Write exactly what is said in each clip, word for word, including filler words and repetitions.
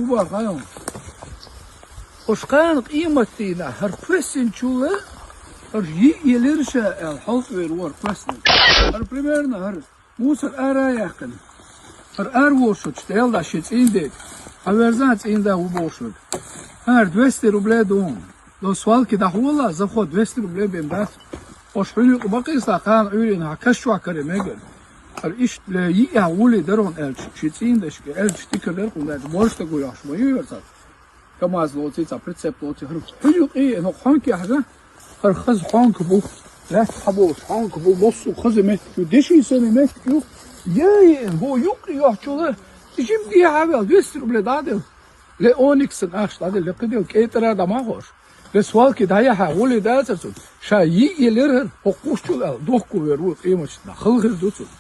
Уба хьайон. Ош кхана къематдийнахь хӀара кхоьссинчул, хӀара йиъ елира ша аьлла, хьалкъвер вара кхоьссинарг. ХӀара примерно хӀара мусор ара а яьккхина. ХӀара ара волуш волчу Делан да шен цӀийнан дега. Хьан верзан цӀийнан да ву бохуш верг. ХӀара двести рублей ду. До свалки дӀахьола, заход двести рублей бен дац. Ош хьуьнан юкъа ма кхийса, кхана Ӏуьйренахь каш чохь каре мегар. ХӀара иштта ле йиъ гули дара хьуна аьлча, шен цӀийнан дашка аьлча, тикар дара хьуна аьлча, борш даго йохьуш ма ю хӀара цхьа. КамАЗ лоций, цхьа прицеп лоций, хӀара хьуьнан юкъе, хӀокху хьонкехь, хӀара хаза хьонка бу, лаьтта хьаболуш хьонка бу, массо а хаза меттиг ю, деши санна меттиг ю. Яй, хӀо юкъе йохьучул, и жима дехьа а ваьлла, двести рублей дӀа а делла. Ле Ониксан ахча дӀаделла, ле кхидолу кӀетӀара дӀа ма хууш. Ле свалки дӀаяхьа, гӀули дацара цунна. Ша йиъ елира хӀара, хӀокху кхушчул аьлла, дохко вер ву къематчу дийнахь. Хала хир ду цунна.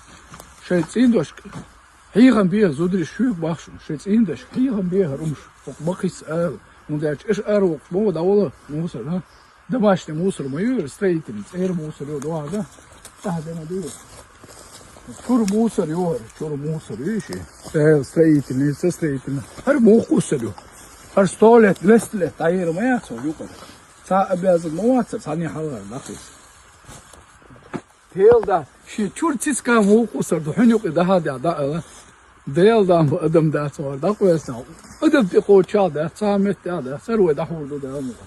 Шайн цӀийнан дашка хьехам беха зударий шуьга боху шуна. Шайн цӀийнан дашка хьехам беха хӀара хӀумаш. ХӀокху ма кхисса ара. ХӀунда аьлча аша ара воккхуш ма ву дӀавала мусор, а? Домашний мусор ма ю, строительный, цӀера мусор ю, догӀа дан. Ахьа де ма дуьйла. Чуьра мусор ю хӀара, чуьра мусор ю ши. Э, строительный, со строительный. ХӀара муха кхуссур ю? ХӀара сто лет, двести лет дӀаера ма яц хӀара юкъара. Цхьа обязан ма вацара, цхьанне хьалхара дӀакхуьссу. Делан да, шен чуьра цицка муха кхуссур ду, хьуьнан юкъе дахьа дехьа дӀаала. Делан да, ма адам дац хӀара дӀакхоьссина. Адам тӀекхоччалц дац, цхьа а меттехь дац, хӀара вай дӀахьур ду Дала мукъ.